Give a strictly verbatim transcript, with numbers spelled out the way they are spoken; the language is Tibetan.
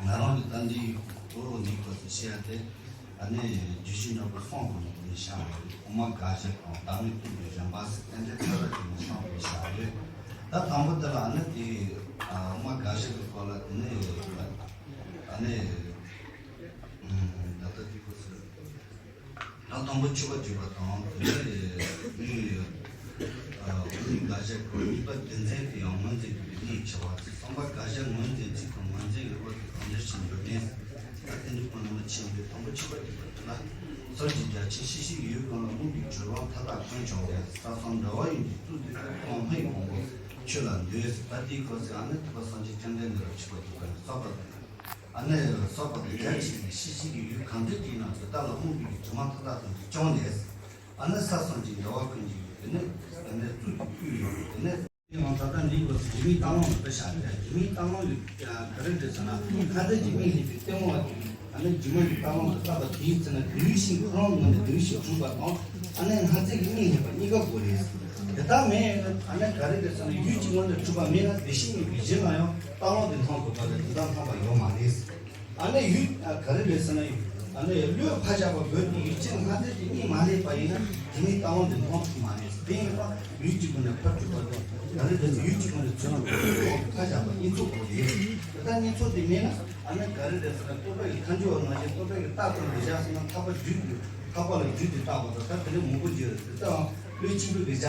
ང་རང་གི་ད་འདི་གཙོ་བོ་འདི་སྐོར་དུ་བཤད་ཡ་དེ། ཨ་ནི་རྒྱུད་བཞི་ནོར་བུ་གསུང་དགོས་ནས་དེ་ནས་བཤད་པ་རེད། དབུ་མ་དགག་བྱ་དང་བདག་མེད་རྟོགས་པའི་རིམ་པ་ཟེར་དེ་འདྲའི་ཚོད་ལྟ་བྱས་ནས་བཤད་པའི་བཤད་པ་རེད། ད་དང་པོ་དེ་ལ་ཨ་ནི་དེ་ཨ་དབུ་མ་དགག་བྱ་གི་སྐོར་ལ་དེ་ནས་ཨ་ནི་ད་ལྟ་དེ་སྐོར་ཟེར། ད་དང་པོ་མཆོད་པ་བརྗོད་པ་དང་། དེ་ནས་དབུ་མའི་དགག་བྱ་སྐོར་གཉིས་པ་རྒྱུ་མཚན་དེ་ཡང་སྔོ་འཛིན་གྱི་གནས་ཆེ་བ། གསུམ་པ་དགག་བྱ་སྔོ་འཛིན་ཚིག་དང་སྔོ་འཛིན་གྱི་དབུ་དེ་གང་འགྱུར་ཕྱིར་འགྱུར་ནས། ད་དེ་འདྲའི་སྐོར་ནང་ལ་ཕྱིན་ཏེ། དང་པོ་མཆོད་པ་བརྗོད་པ་དེ་ལ། གསེར་གྱི་རྒྱ་ཆེན་ཤེས་བྱའི་ཡུལ་གང་ལ་རྨོངས་པའི་སྦྱོར་བ་མཐའ་དག་ཀུན་བྱུང་བས། ས་གསུམ་འདྲ་བ་ཡིན་གྱི་གཙུག་ཏོར་ཁོང་སྨད་གོང་བུ་ཆོས་ལ་འདུད། ད་དེའི་སྐོར་ཟེར། ཨ་ནི་ཐུབ་པ་སངས་རྒྱས་བཅོམ་ལྡན་འདས་ལ་མཆོད་པ་བརྗོད་པ་ནི་གསོལ་པ་དང་། ཨ་ནི་གསོལ་པ་དང་རྒྱ་ཆེ་བའི་ཤེས་བྱའི་ཡུལ་གང་དེ་དེའི་ནང་དུ་བདག་ལ་རྨོངས་པའི་སྒྱུ་མ་མཐའ་དག་ཐམས་ཅད་བྱང་ནས། ཨ་ནི་ས་གསུམ་གྱི་འདྲ་བ་ཀུན་གྱི་ཡུལ་དེ་ནི། ཨ་ནི་གཙུག་གི་ཡུལ་དེ་ནི། ཡང་ད་ལྟ་འདིའི་སྐོར་སུ་སྒྱུ་མའི་རྟ་གླང་དུ་བཤད་དེ། སྒྱུ་མའི་རྟ་གླང་ཡུལ་ག་རེ་རེད་ཟེར་ན། སྔ་ལྟས་ཀྱི་མིག་ལས་པའི་ལྟད་མོ་བ་དེ། ཨ་ནི་སྒྱུ་མ་གི་རྟ་གླང་དུ་བཏགས་པ་དེའི་ཚེ་ན་བདེ་བའི་ཤིང་ཁོ་རང་ངོས་ནས་བདེ་བའི་ཤིང་གྲུབ་པ་དང་། ཨ་ནི་སྔ་ལྟས་ཀྱི་མིག་ལས་པ་གཉིས་ཀ་དགོས་རེད། དེ་ལྟར་མེད་ན། ཨ་ནི་ག་རེ་རེད་ཟེར་ན། ཡུལ་གཅིག་ངོས་ནས་གྲུབ་པ་མེད་ན་བདེ་གཤེགས་གཉིས་པོའི་གཞི་ལ་ཡང་རྟ་གླང་དེ་མཐོང་དགོས་པ་ལས་དེ་ལྟར་མཐོང་བ་ཡོད་མ་རེད། ཨ་ནི་ཡུལ་ག་རེ་རེད་ཟེར་ན། ཨ་ནི་བློས་ཕར་བཞག་པ་དགོས་ཏེ། ཡུལ་གཅིག་སྔ་ལྟས་ཀྱི་གཉིས་མ་སླེབས་པ་ཡིན་ན་དེ་ནི་རྟ་གླང་དེ་མཐོང་ཐུབ་མ་རེད། དེ་ཡིན་ཙང་ཡུལ་གཅིག་ངོས་ནས་ཕར་གྲུབ་པ་དང་། ག་རེ་རེད་ཟེར་ན། ཡུལ་གཅིག་ངོས་ནས་ཚུར་ཕར་བཞག་པ་གཉིས་ཚོགས་དགོས་རེད། དེ་ལྟར་གཉིས་ཚོགས་དེ་མེད་ན། ཨ་ནི་ག་རེ་རེད་ཟེར་ན། རྟོག་པའི་ཁ་འཇུག་པ་ནང་བཞིན་རྟོག་པའི་རྟགས་ཙམ་དུ་བཞག་སོང་ན། ཐག་པ་རྒྱུད་དེ། ཐག་པ་ལ་རྒྱུད་དེ་བཏགས་པ་དང་། ད་དེ་ནས་མང་པོ་བརྗོད་རེད། དེ་ལྟའང་བློས་གཅིག་པུས་ཀྱི་བཞག